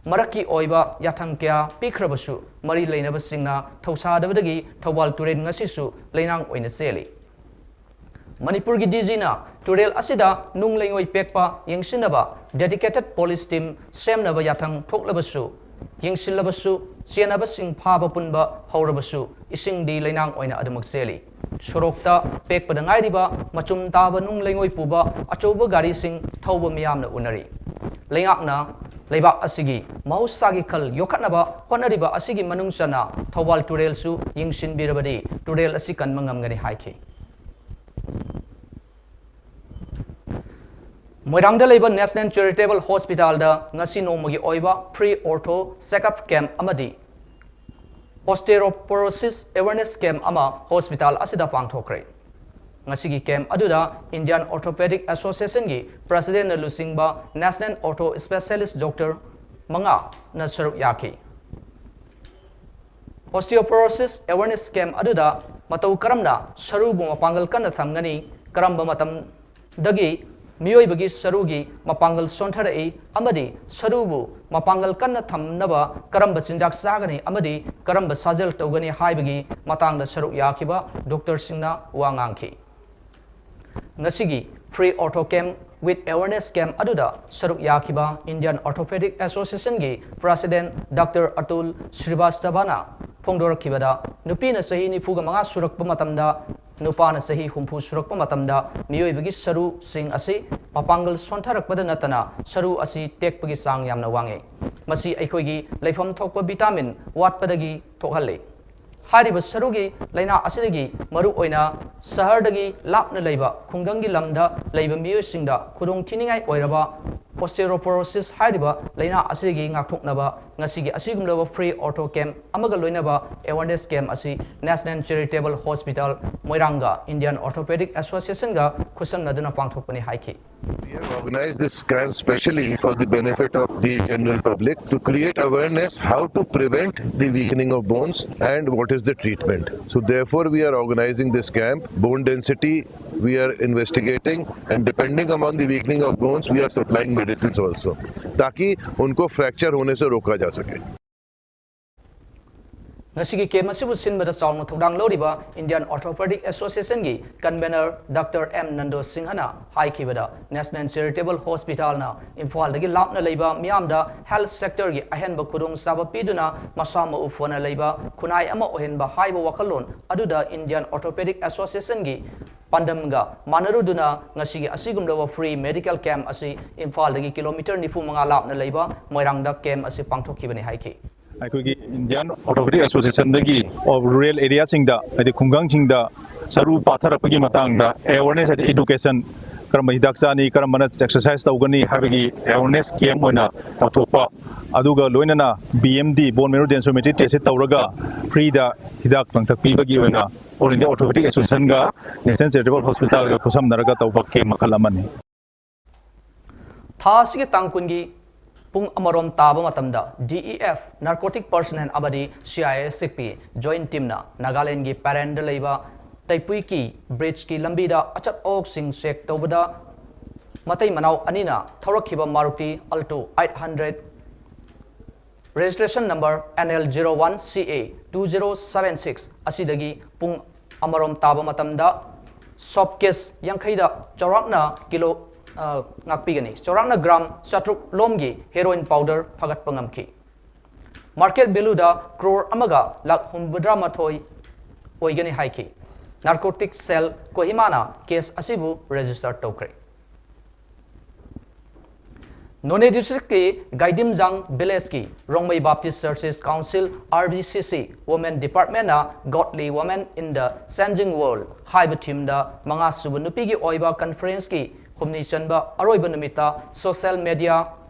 ꯃꯔꯛꯀꯤ ꯑꯣꯏꯕ ꯌꯥꯊꯪ ꯀꯌꯥ ꯄꯤꯈ꯭ꯔꯕꯁꯨ ꯃꯔꯤ ꯂꯩꯅꯕꯁꯤꯡꯅ ꯊꯧꯁꯥꯗꯕꯗꯒꯤ ꯊꯧꯕꯥꯜ ꯇꯨꯔꯦꯜ ꯉꯁꯤꯁꯨ ꯂꯩꯅꯥꯡ ꯑꯣꯏꯅ ꯆꯦꯜꯂꯤ꯫ ꯃꯅꯤꯄꯨꯔꯒꯤ D Gꯅ ꯇꯨꯔꯦꯜ ꯑꯁꯤꯗ ꯅꯨꯡ ꯂꯩꯉꯣꯏ ꯄꯦꯛꯄ ꯌꯦꯡꯁꯤꯟꯅꯕ dedicated police team ꯁꯦꯝꯅꯕ ꯌꯥꯊꯪ ꯊꯣꯛꯂꯕꯁꯨ, ꯌꯦꯡꯁꯤꯜꯂꯕꯁꯨ, ꯆꯦꯟꯅꯕꯁꯤꯡ ꯐꯥꯕ ꯄꯨꯟꯕ ꯍꯧꯔꯕꯁꯨ, ꯏꯁꯤꯡꯗꯤ ꯂꯩꯅꯥꯡ ꯑꯣꯏꯅ ꯑꯗꯨꯃꯛ ꯆꯦꯜꯂꯤ꯫ ꯁꯣꯔꯣꯛꯇ ꯄꯦꯛꯄꯗ ꯉꯥꯏꯔꯤꯕ ꯃꯆꯨꯝ ꯇꯥꯕ ꯅꯨꯡ ꯂꯩꯉꯣꯏ ꯄꯨꯕ ꯑꯆꯧꯕ ꯒꯥꯔꯤꯁꯤꯡ ꯊꯧꯕ ꯃꯤꯌꯥꯝꯅ ꯎꯅꯔꯤ꯫ ꯂꯩꯉꯥꯛꯅ ꯂꯩꯕꯥꯛ ꯑꯁꯤꯒꯤ ꯃꯍꯧꯁꯥꯒꯤ ꯈꯜ ꯌꯣꯛꯈꯠꯅꯕ ꯍꯣꯠꯅꯔꯤꯕ ꯑꯁꯤꯒꯤ ꯃꯅꯨꯡ ꯆꯟꯅ ꯊꯧꯕꯥꯜ ꯇꯨꯔꯦꯜꯁꯨ ꯌꯦꯡꯁꯤꯟꯕꯤꯔꯕꯗꯤ ꯇꯨꯔꯦꯜ ꯑꯁꯤ ꯀꯟꯕ ꯉꯝꯒꯅꯤ ꯍꯥꯏꯈꯤ꯫ ꯃꯣꯏꯔꯥꯡꯗ ꯂꯩꯕ National Charitable Hospitalꯗ ꯉꯁꯤ ꯅꯣꯡꯃꯒꯤ ꯑꯣꯏꯕ free ortho checkup camp ꯑꯃꯗꯤ Osteoporosis Awareness Camp ꯑꯃ hospital ꯑꯁꯤꯗ ꯄꯥꯡꯊꯣꯛꯈ꯭ꯔꯦ꯫ ꯉꯁꯤꯒꯤ camp ꯑꯗꯨꯗ Indian Orthopedic Associationꯒꯤ Presidentꯅ ꯂꯨꯆꯤꯡꯕ National Ortho Specialist Doctor ꯃꯉꯥꯅ ꯁꯔꯨꯛ ꯌꯥꯈꯤ꯫ Osteoporosis Awareness Camp ꯑꯗꯨꯗ ꯃꯇꯧ ꯀꯔꯝꯅ ꯁꯔꯨꯕꯨ ꯃꯄꯥꯡꯒꯜ ꯀꯟꯅ ꯊꯝꯒꯅꯤ, ꯀꯔꯝꯕ ꯃꯇꯝꯗꯒꯤ ꯃꯤꯑꯣꯏꯕꯒꯤ ꯁꯔꯨꯒꯤ ꯃꯄꯥꯡꯒꯜ ꯁꯣꯟꯊꯔꯛꯏ ꯑꯃꯗꯤ ꯁꯔꯨꯕꯨ ꯃꯄꯥꯡꯒꯜ ꯀꯟꯅ ꯊꯝꯅꯕ ꯀꯔꯝꯕ ꯆꯤꯟꯖꯥꯛ ꯆꯥꯒꯅꯤ ꯑꯃꯗꯤ ꯀꯔꯝꯕ ꯁꯥꯖꯦꯜ ꯇꯧꯒꯅꯤ ꯍꯥꯏꯕꯒꯤ ꯃꯇꯥꯡꯗ ꯁꯔꯨꯛ ꯌꯥꯈꯤꯕ doctorꯁꯤꯡꯅ ꯋꯥ ꯉꯥꯡꯈꯤ꯫ ꯉꯁꯤꯒꯤ free ortho camp with awareness camp ꯑꯗꯨꯗ ꯁꯔꯨꯛ ꯌꯥꯈꯤꯕ Indian Orthopedic Associationꯒꯤ President Doctor Atul Srivastavana ꯐꯣꯡꯗꯣꯔꯛꯈꯤꯕꯗ, ꯅꯨꯄꯤꯅ ꯆꯍꯤ ꯅꯤꯐꯨꯒ ꯃꯉꯥ ꯁꯨꯔꯛꯄ ꯃꯇꯝꯗ, ꯅꯨꯄꯥꯅ ꯆꯍꯤ ꯍꯨꯝꯐꯨ ꯁꯨꯔꯛꯄ ꯃꯇꯝꯗ ꯃꯤꯑꯣꯏꯕꯒꯤ ꯁꯔꯨꯁꯤꯡ ꯑꯁꯤ ꯃꯄꯥꯡꯒꯜ ꯁꯣꯟꯊꯔꯛꯄꯗ ꯅꯠꯇꯅ ꯁꯔꯨ ꯑꯁꯤ ꯇꯦꯛꯄꯒꯤ ꯆꯥꯡ ꯌꯥꯝꯅ ꯋꯥꯡꯉꯤ꯫ ꯃꯁꯤ ꯑꯩꯈꯣꯏꯒꯤ ꯂꯩꯐꯝ ꯊꯣꯛꯄ vitamin ꯋꯥꯠꯄꯗꯒꯤ ꯊꯣꯛꯍꯜꯂꯤ꯫ ꯍꯥꯏꯔꯤꯕ ꯁꯔꯨꯒꯤ ꯂꯥꯏꯅꯥ ꯑꯁꯤꯗꯒꯤ ꯃꯔꯨꯑꯣꯏꯅ ꯁꯍꯔꯗꯒꯤ ꯂꯥꯞꯅ ꯂꯩꯕ ꯈꯨꯡꯒꯪꯒꯤ ꯂꯝꯗ ꯂꯩꯕ ꯃꯤꯑꯣꯏꯁꯤꯡꯗ ꯈꯨꯗꯣꯡꯊꯤꯅꯤꯡꯉꯥꯏ ꯑꯣꯏꯔꯕ Osteoporosis ꯍꯥꯏꯔꯤꯕ ꯂꯥꯏꯅꯥ ꯑꯁꯤꯗꯒꯤ ꯉꯥꯛꯊꯣꯛꯅꯕ ꯉꯁꯤꯒꯤ ꯑꯁꯤꯒꯨꯝꯂꯕ free ortho camp ꯑꯃꯒ ꯂꯣꯏꯅꯕ awareness camp ꯑꯁꯤ National Charitable Hospital ꯃꯣꯏꯔꯥꯡꯒ Indian Orthopedic Associationꯒ ꯈꯨꯠꯁꯝꯅꯗꯨꯅ ꯄꯥꯡꯊꯣꯛꯄꯅꯤ ꯍꯥꯏꯈꯤ꯫ We have organized this camp specially for the benefit of the general public to create awareness how to prevent the weakening of bones and what is the treatment. So therefore, we are organizing this camp. Bone density we are investigating, and depending upon the weakening of bones, we are supplying medicines also, ताकि उनको fracture होने से रोका जा सके। ꯉꯁꯤꯒꯤ camp ꯑꯁꯤꯕꯨ ꯁꯤꯟꯕꯗ ꯆꯥꯎꯅ ꯊꯧꯗꯥꯡ ꯂꯧꯔꯤꯕ Indian Orthopedic Associationꯒꯤ convener Doctor M Nando Singhꯅ ꯍꯥꯏꯈꯤꯕꯗ, National Charitable Hospitalꯅ ꯏꯝꯐꯥꯜꯗꯒꯤ ꯂꯥꯞꯅ ꯂꯩꯕ ꯃꯤꯌꯥꯝꯗ health sectorꯒꯤ ꯑꯍꯦꯟꯕ ꯈꯨꯗꯣꯡꯆꯥꯕ ꯄꯤꯗꯨꯅ ꯃꯁꯥ ꯃꯎ ꯐꯅ ꯂꯩꯕ ꯈꯨꯟꯅꯥꯏ ꯑꯃ ꯑꯣꯏꯍꯟꯕ ꯍꯥꯏꯕ ꯋꯥꯈꯜꯂꯣꯟ ꯑꯗꯨꯗ Indian Orthopedic Associationꯒꯤ ꯄꯥꯟꯗꯝꯒ ꯃꯥꯟꯅꯔꯨꯗꯨꯅ ꯉꯁꯤꯒꯤ ꯑꯁꯤꯒꯨꯝꯂꯕ free medical camp ꯑꯁꯤ ꯏꯝꯐꯥꯜꯗꯒꯤ ꯀꯤꯂꯣꯃꯤꯇꯔ ꯅꯤꯐꯨ ꯃꯉꯥ ꯂꯥꯞꯅ ꯂꯩꯕ ꯃꯣꯏꯔꯥꯡꯗ camp ꯑꯁꯤ ꯄꯥꯡꯊꯣꯛꯈꯤꯕꯅꯤ ꯍꯥꯏꯈꯤ꯫ ꯑꯩꯈꯣꯏꯒꯤ Indian Orthopedic Associationꯗꯒꯤ rural areaꯁꯤꯡꯗ, ꯍꯥꯏꯗꯤ ꯈꯨꯡꯒꯪꯁꯤꯡꯗ ꯁꯔꯨ ꯄꯥꯊꯔꯛꯄꯒꯤ ꯃꯇꯥꯡꯗ awareness, ꯍꯥꯏꯗꯤ education ꯀꯔꯝꯕ ꯍꯤꯗꯥꯛ ꯆꯥꯅꯤ, ꯀꯔꯝꯕꯅ ꯑꯦꯛꯁꯔꯁꯥꯏꯁ ꯇꯧꯒꯅꯤ ꯍꯥꯏꯕꯒꯤ ꯑꯦꯋꯦꯔꯅꯦꯁ ꯀꯦꯝ ꯑꯣꯏꯅ ꯄꯥꯡꯊꯣꯛꯄ, ꯑꯗꯨꯒ ꯂꯣꯏꯅꯅ ꯕꯤ ꯑꯦꯝ ꯗꯤ, ꯕꯣꯟ ꯃꯦꯔꯣ ꯗꯦꯟꯁꯣꯃꯦꯇ꯭ꯔꯤ ꯇꯦꯁ ꯇꯧꯔꯒ ꯐ꯭ꯔꯤꯗ ꯍꯤꯗꯥꯛ ꯂꯥꯡꯊꯛ ꯄꯤꯕꯒꯤ ꯑꯣꯏꯅ ꯑꯣꯜ ꯏꯟꯗꯤꯌꯥ ꯑꯣꯔꯊꯣꯄꯦꯗꯤꯛ ꯑꯦꯁꯣꯁꯤꯌꯦꯁꯟꯒ ꯅꯦꯁꯅꯦꯜ ꯆꯦꯔꯤꯇꯦꯕꯜ ꯍꯣꯁꯄꯤꯇꯥꯜꯒ ꯈꯨꯠꯁꯝꯅꯔꯒ ꯇꯧꯕ ꯀꯦꯝ ꯃꯈꯜ ꯑꯃꯅꯤ꯫ ꯊꯥ ꯑꯁꯤꯒꯤ ꯇꯥꯡ ꯀꯨꯟꯒꯤ ꯄꯨꯡ ꯑꯃꯔꯣꯝ ꯇꯥꯕ ꯃꯇꯝꯗ D E F, Narcotic Personnel ꯑꯃꯗꯤ C I S ꯁꯤꯛꯄꯤ ꯖꯣꯏꯟ ꯇꯤꯝꯅ ꯅꯥꯒꯥꯂꯦꯟꯒꯤ ꯄꯦꯔꯦꯟꯗ ꯂꯩꯕ ꯇꯩꯄꯨꯏꯀꯤ ꯕ꯭ꯔꯤꯖꯀꯤ ꯂꯝꯕꯤꯗ ꯑꯆꯠ ꯑꯋꯣꯛꯁꯤꯡ ꯆꯦꯛ ꯇꯧꯕꯗ ꯃꯇꯩ ꯃꯅꯥꯎ ꯑꯅꯤꯅ ꯊꯧꯔꯛꯈꯤꯕ Maruti Alto eight hundred registration number N L zero one C A two zero seven six ꯑꯁꯤꯗꯒꯤ ꯄꯨꯡ ꯑꯃꯔꯣꯝ ꯇꯥꯕ ꯃꯇꯝꯗ ꯁꯣꯞ ꯀꯦꯁ ꯌꯥꯡꯈꯩꯗ ꯆꯥꯎꯔꯥꯛꯅ ꯀꯤꯂꯣ, ꯑ, ꯉꯥꯛꯄꯤꯒꯅꯤ, ꯆꯥꯎꯔꯥꯛꯅ ꯒ꯭ꯔꯥꯝ ꯆꯥꯇ꯭ꯔꯨꯛ ꯂꯣꯝꯒꯤ ꯍꯦꯔꯣꯏꯟ ꯄꯥꯎꯗꯔ ꯐꯥꯒꯠꯄ ꯉꯝꯈꯤ꯫ ꯃꯥꯔꯀꯦꯠ ꯚꯦꯂꯨꯗ ꯀ꯭ꯔꯣꯔ ꯑꯃꯒ ꯂꯥꯈ ꯍꯨꯝꯐꯨꯇꯔꯥ ꯃꯥꯊꯣꯏ ꯑꯣꯏꯒꯅꯤ ꯍꯥꯏꯈꯤ꯫ ꯅꯥꯔꯀꯣꯇꯤꯛ ꯁꯦꯜ ꯀꯣꯍꯤꯃꯥꯅ ꯀꯦꯁ ꯑꯁꯤꯕꯨ ꯔꯦꯖꯤꯁꯇꯔ ꯇꯧꯈ꯭ꯔꯦ꯫ ꯅꯣꯅꯦ ꯗꯤꯁꯇ꯭ꯔꯤꯛꯀꯤ ꯒꯥꯏꯗꯤꯝꯖꯥꯡ ꯚꯤꯂꯦꯖꯀꯤ Rongmei Baptist churches council, R B C C, women ꯗꯤꯄꯥꯔꯠꯃꯦꯟꯅ Godly Women in the Changing World ꯍꯥꯏꯕ ꯊꯤꯝꯗ ꯃꯉꯥ ꯁꯨꯕ ꯅꯨꯄꯤꯒꯤ ꯑꯣꯏꯕ ꯀꯟꯐꯔꯦꯟꯁꯀꯤ ꯍꯨꯝꯅꯤ ꯆꯟꯕ ꯑꯔꯣꯏꯕ ꯅꯨꯃꯤꯠꯇ Social Media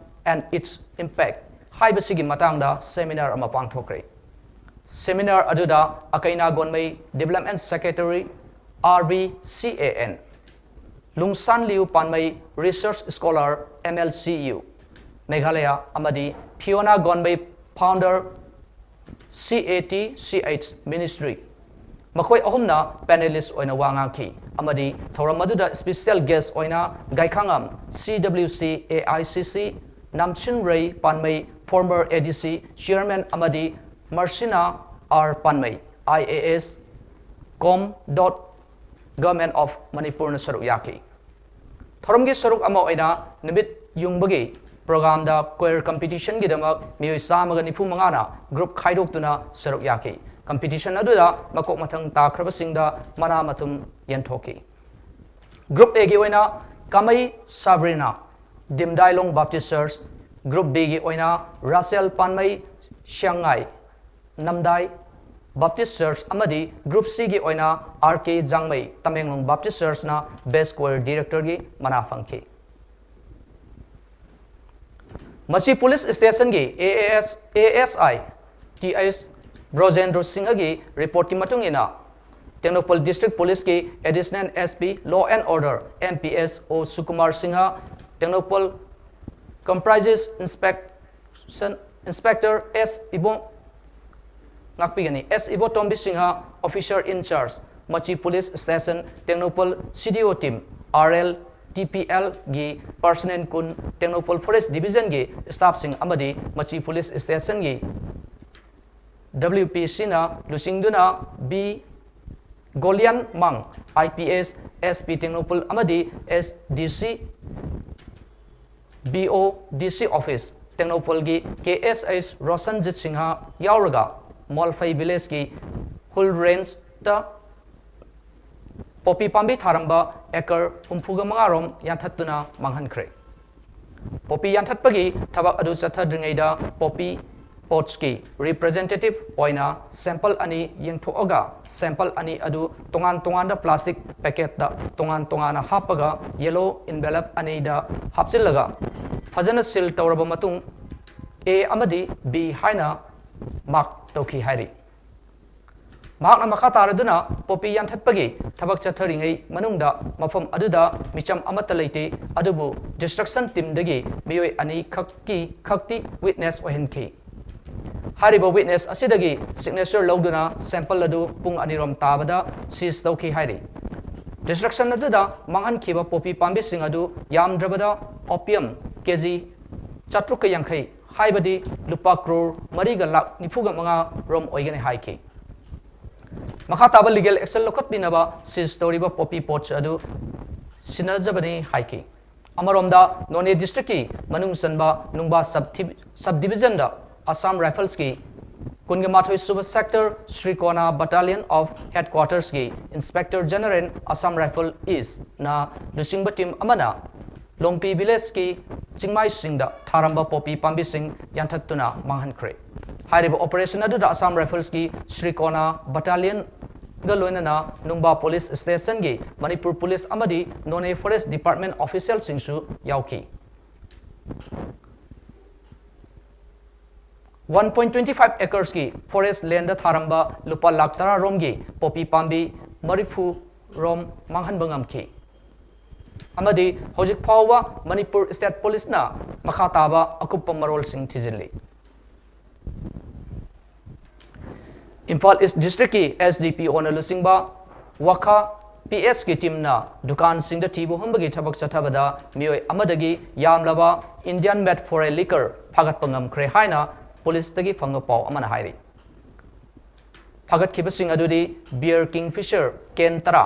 and Its Impact ꯍꯥꯏꯕꯁꯤꯒꯤ ꯃꯇꯥꯡꯗ ꯁꯦꯃꯤꯅꯥꯔ ꯑꯃ ꯄꯥꯡꯊꯣꯛꯈ꯭ꯔꯦ꯫ ꯁꯦꯃꯤꯅꯥꯔ ꯑꯗꯨꯗ ꯑꯀꯩꯅꯥ ꯒꯣꯟꯃꯩ, Development Secretary, R B C A N, ꯂꯨꯡꯁꯥꯟ ꯂꯤꯌꯨ ꯄꯥꯟꯃꯩ, Research Scholar, M L C U, Meghalaya, ꯑꯃꯗꯤ ꯐꯤꯌꯣꯅꯥ ꯒꯣꯟꯃꯩ, Founder, C A T C H Ministry, ꯃꯈꯣꯏ ꯑꯍꯨꯝꯅ ꯄꯦꯅꯦꯂꯤꯁ ꯑꯣꯏꯅ ꯋꯥ ꯉꯥꯡꯈꯤ ꯑꯃꯗꯤ ꯊꯧꯔꯝ ꯑꯗꯨꯗ ꯁ꯭ꯄꯤꯁꯦꯜ ꯒꯦꯁ ꯑꯣꯏꯅ ꯒꯥꯏꯈꯥꯉꯝ, C W C A I C C, ꯅꯥꯝꯁꯤꯟꯔꯩ ꯄꯥꯟꯃꯩ, former A D C Chairman, ꯑꯃꯗꯤ ꯃꯔꯁꯤꯅꯥ R ꯄꯥꯟꯃꯩ, I A S, Com dot Government of Manipurꯅ ꯁꯔꯨꯛ ꯌꯥꯈꯤ꯫ ꯊꯧꯔꯝꯒꯤ ꯁꯔꯨꯛ ꯑꯃ ꯑꯣꯏꯅ ꯅꯨꯃꯤꯠ ꯌꯨꯡꯕꯒꯤ ꯄ꯭ꯔꯣꯒ꯭ꯔꯥꯝꯗ ꯀ꯭ꯋꯦꯔ ꯀꯝꯄꯤꯇꯤꯁꯟꯒꯤꯗꯃꯛ ꯃꯤꯑꯣꯏ ꯆꯥꯝꯃꯒ ꯅꯤꯐꯨ ꯃꯉꯥꯅ ꯒ꯭ꯔꯨꯞ ꯈꯥꯏꯗꯣꯛꯇꯨꯅ ꯁꯔꯨꯛ ꯌꯥꯈꯤ꯫ ꯀꯝꯄꯤꯇꯤꯁꯟ ꯑꯗꯨꯗ ꯃꯀꯣꯛ ꯃꯊꯪ ꯇꯥꯈ꯭ꯔꯕꯁꯤꯡꯗ ꯃꯅꯥ ꯃꯊꯨꯝ ꯌꯦꯟꯊꯣꯛꯈꯤ꯫ ꯒ꯭ꯔꯨꯞ Aꯒꯤ ꯑꯣꯏꯅ ꯀꯥꯃꯩ ꯁꯥꯕ꯭ꯔꯤꯅꯥ, ꯗꯤꯝꯗꯥꯏꯂꯣꯡ ꯕꯥꯞꯇꯤꯁ ꯆꯔꯆ, ꯒ꯭ꯔꯨꯞ Bꯒꯤ ꯑꯣꯏꯅ ꯔꯥꯆꯦꯜ ꯄꯥꯟꯃꯩ, ꯁꯤꯌꯥꯡꯉꯥꯏ, ꯅꯝꯗꯥꯏ, Baptist Church ꯑꯃꯗꯤ Group C ꯒꯤ ꯑꯣꯏꯅ R K ꯖꯥꯡꯃꯩ, Tamenglong Baptist Church ꯅ Best Choir Director ꯒꯤ ꯃꯅꯥ ꯐꯪꯈꯤ꯫ ꯃꯆꯤ Police Station ꯒꯤ A A S, A S I T S ꯕ꯭ꯔꯣꯖꯦꯟꯗ꯭ꯔꯣ ꯁꯤꯡꯍꯒꯤ report ꯀꯤ ꯃꯇꯨꯡ ꯏꯟꯅ, ꯇꯦꯡꯅꯧꯄꯜ District Police ꯀꯤ Additional S P Law and Order, M P S, O ꯁꯨꯀꯨꯃꯥꯔ Singh, Tengnoupal Comprises Inspection Inspector S ꯏꯕꯣ-, ꯉꯥꯛꯄꯤꯒꯅꯤ, S Ibotombi Singh, Officer in Charge, ꯃꯆꯤ Police Station, Tengnoupal C D O Team, R L T P L ꯒꯤ personnel ꯀꯨꯟ, Tengnoupal Forest Division ꯒꯤ staff ꯁꯤꯡ ꯑꯃꯗꯤ ꯃꯆꯤ Police Station ꯒꯤ W P C ꯅ ꯂꯨꯆꯤꯡꯗꯨꯅ B ꯒꯣꯂꯤꯌꯟ ꯃꯥꯡ, I P S, S P Tengnoupal ꯑꯃꯗꯤ S D C, B O D C Office ꯇꯦꯡꯅꯧꯄꯜꯒꯤ K S H ꯔꯣꯁꯟꯖꯤꯠ Singh ꯌꯥꯎꯔꯒ ꯃꯣꯜꯐꯩ Village ꯀꯤ ꯍꯨꯜ Range ꯇ ꯄꯣꯄꯤ ꯄꯥꯝꯕꯤ ꯊꯥꯔꯝꯕ acre ꯍꯨꯝꯐꯨꯒ ꯃꯉꯥ ꯔꯣꯝ ꯌꯥꯟꯊꯠꯇꯨꯅ ꯃꯥꯡꯍꯟꯈ꯭ꯔꯦ꯫ ꯄꯣꯄꯤ ꯌꯥꯟꯊꯠꯄꯒꯤ ꯊꯕꯛ ꯑꯗꯨ ꯆꯠꯊꯗ꯭ꯔꯤꯉꯩꯗ poppy pods ꯀꯤ representative ꯑꯣꯏꯅ sample ꯑꯅꯤ ꯌꯦꯡꯊꯣꯛꯑꯒ, sample ꯑꯅꯤ ꯑꯗꯨ ꯇꯣꯉꯥꯟ ꯇꯣꯉꯥꯟꯕ plastic packet ꯇ ꯇꯣꯉꯥꯟ ꯇꯣꯉꯥꯟꯅ ꯍꯥꯞꯄꯒ yellow envelope ꯑꯅꯤꯗ ꯍꯥꯞꯆꯤꯜꯂꯒ ꯐꯖꯅ seal ꯇꯧꯔꯕ ꯃꯇꯨꯡ A ꯑꯃꯗꯤ B ꯍꯥꯏꯅ mark ꯇꯧꯈꯤ ꯍꯥꯏꯔꯤ꯫ ꯃꯍꯥꯛꯅ ꯃꯈꯥ ꯇꯥꯔꯗꯨꯅ ꯄꯣꯄꯤ ꯌꯥꯟꯊꯠꯄꯒꯤ ꯊꯕꯛ ꯆꯠꯊꯔꯤꯉꯩ ꯃꯅꯨꯡꯗ ꯃꯐꯝ ꯑꯗꯨꯗ ꯃꯤꯆꯝ ꯑꯃꯠꯇ ꯂꯩꯇꯦ, ꯑꯗꯨꯕꯨ destruction team ꯗꯒꯤ ꯃꯤꯑꯣꯏ ꯑꯅꯤ ꯈꯛꯀꯤ, ꯈꯛꯇꯤ witness ꯑꯣꯏꯍꯟꯈꯤ꯫ ꯍꯥꯏꯔꯤꯕ witness ꯑꯁꯤꯗꯒꯤ signature ꯂꯧꯗꯨꯅ sample ꯑꯗꯨ ꯄꯨꯡ ꯑꯅꯤꯔꯣꯝ ꯇꯥꯕꯗ seize ꯇꯧꯈꯤ ꯍꯥꯏꯔꯤ꯫ Destruction ꯑꯗꯨꯗ ꯃꯥꯡꯍꯟꯈꯤꯕ ꯄꯣꯄꯤ ꯄꯥꯝꯕꯤꯁꯤꯡ ꯑꯗꯨ ꯌꯥꯝꯗ꯭ꯔꯕꯗ opium K G ꯆꯥꯇ꯭ꯔꯨꯛꯀ ꯌꯥꯡꯈꯩ, ꯍꯥꯏꯕꯗꯤ ꯂꯨꯄꯥ ꯀ꯭ꯔꯣꯔ ꯃꯔꯤꯒ ꯂꯥꯈ ꯅꯤꯐꯨꯒ ꯃꯉꯥ ꯔꯣꯝ ꯑꯣꯏꯒꯅꯤ ꯍꯥꯏꯈꯤ꯫ ꯃꯈꯥ ꯇꯥꯕ legal action ꯂꯧꯈꯠꯄꯤꯅꯕ seize ꯇꯧꯔꯤꯕ poppy pods ꯑꯗꯨ ꯁꯤꯟꯅꯖꯕꯅꯤ ꯍꯥꯏꯈꯤ꯫ ꯑꯃꯔꯣꯝꯗ, ꯅꯣꯅꯦ district ꯀꯤ ꯃꯅꯨꯡ ꯆꯟꯕ ꯅꯨꯡꯕꯥ sub, sub division ꯗ Assam Rifles ꯀꯤ ꯀꯨꯟꯒ ꯃꯥꯊꯣꯏ ꯁꯨꯕ sector ꯁ꯭ꯔꯤꯀꯣꯅꯥ Battalion of Headquarters ꯀꯤ Inspector General Assam Rifle East ꯅ ꯂꯨꯆꯤꯡꯕ team ꯑꯃꯅ ꯂꯣꯡꯄꯤ village ꯀꯤ ꯆꯤꯡꯃꯥꯏꯁꯤꯡꯗ ꯊꯥꯔꯝꯕ ꯄꯣꯄꯤ ꯄꯥꯝꯕꯤꯁꯤꯡ ꯌꯥꯟꯊꯠꯇꯨꯅ ꯃꯥꯡꯍꯟꯈ꯭ꯔꯦ꯫ ꯍꯥꯏꯔꯤꯕ operation ꯑꯗꯨꯗ Assam Riflesꯀꯤ ꯁ꯭ꯔꯤꯀꯣꯅꯥ battalionꯒ ꯂꯣꯏꯅꯅ ꯅꯨꯡꯕꯥ police stationꯒꯤ ꯃꯅꯤꯄꯨꯔ police ꯑꯃꯗꯤ Noney Forest Department officialꯁꯤꯡꯁꯨ ꯌꯥꯎꯈꯤ꯫ One point twenty five acresꯀꯤ forest landꯗ ꯊꯥꯔꯝꯕ ꯂꯨꯄꯥ ꯂꯥꯈ ꯇꯔꯥ ꯔꯣꯝꯒꯤ poppy ꯄꯥꯝꯕꯤ ꯃꯔꯤꯐꯨ ꯔꯣꯝ ꯃꯥꯡꯍꯟꯕ ꯉꯝꯈꯤ꯫ ꯑꯃꯗꯤ ꯍꯧꯖꯤꯛ ꯐꯥꯎꯕ ꯃꯅꯤꯄꯨꯔ state policeꯅ ꯃꯈꯥ ꯇꯥꯕ ꯑꯀꯨꯞꯄ ꯃꯔꯣꯜꯁꯤꯡ ꯊꯤꯖꯤꯜꯂꯤ꯫ ꯏꯝꯐꯥꯜ East Districtꯀꯤ SDPOꯅ ꯂꯨꯆꯤꯡꯕ ꯋꯥꯈꯥ PSꯀꯤ teamꯅ ꯗꯨꯀꯥꯟꯁꯤꯡꯗ ꯊꯤꯕ ꯍꯨꯝꯕꯒꯤ ꯊꯕꯛ ꯆꯠꯊꯕꯗ ꯃꯤꯑꯣꯏ ꯑꯃꯗꯒꯤ ꯌꯥꯝꯂꯕ Indian made foreign liquor ꯐꯥꯒꯠꯄ ꯉꯝꯈ꯭ꯔꯦ ꯍꯥꯏꯅ policeꯇꯒꯤ ꯐꯪꯕ ꯄꯥꯎ ꯑꯃꯅ ꯍꯥꯏꯔꯤ꯫ ꯐꯥꯒꯠꯈꯤꯕꯁꯤꯡ ꯑꯗꯨꯗꯤ beer Kingfisher can ꯇꯔꯥ,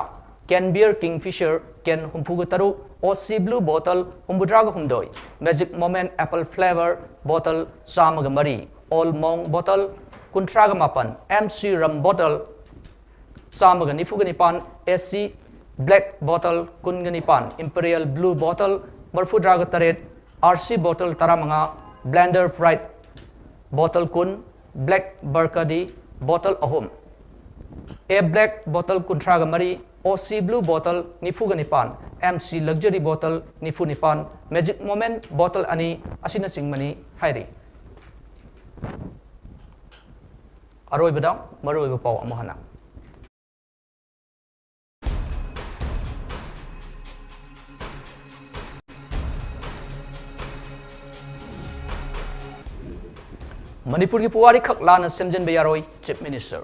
can beer Kingfisher can ꯍꯨꯝꯐꯨꯒ ꯇꯔꯨꯛ, OC Blue bottle ꯍꯨꯝꯐꯨꯇꯔꯥꯒ ꯍꯨꯝꯗꯣꯏ, Magic Moment apple flavour bottle ꯆꯥꯝꯃꯒ ꯃꯔꯤ, Old Monk bottle ꯀꯨꯟꯊ꯭ꯔꯥꯒ ꯃꯥꯄꯟ, MC Rum bottle ꯆꯥꯝꯃꯒ ꯅꯤꯐꯨꯒ ꯅꯤꯄꯥꯟ, AC Black bottle ꯀꯨꯟꯒ ꯅꯤꯄꯥꯟ, Imperial Blue bottle ꯃꯔꯤꯐꯨꯇꯔꯥꯒ ꯇꯔꯦꯠ, RC bottle ꯇꯔꯥꯃꯉꯥ, Blender Pride bottle ꯀꯨꯟ, Black Burgundy bottle ꯑꯍꯨꯝ, A Black bottle ꯀꯨꯟꯊ꯭ꯔꯥꯒ ꯃꯔꯤ, OC Blue bottle ꯅꯤꯐꯨꯒ ꯅꯤꯄꯥꯟ, MC Luxury bottle ꯅꯤꯐꯨ ꯅꯤꯄꯥꯟ, Magic Moment bottle ꯑꯅꯤ ꯑꯁꯤꯅꯆꯤꯡꯕꯅꯤ ꯍꯥꯏꯔꯤ꯫ ꯑꯔꯣꯏꯕꯗ ꯃꯔꯨꯑꯣꯏꯕ ꯄꯥꯎ ꯑꯃꯨꯛ ꯍꯟꯅ꯫ ꯃꯅꯤꯄꯨꯔꯒꯤ ꯄꯨꯋꯥꯔꯤ ꯈꯛ ꯂꯥꯟꯅ ꯁꯦꯝꯖꯤꯟꯕ ꯌꯥꯔꯣꯏ, Chief Minister꯫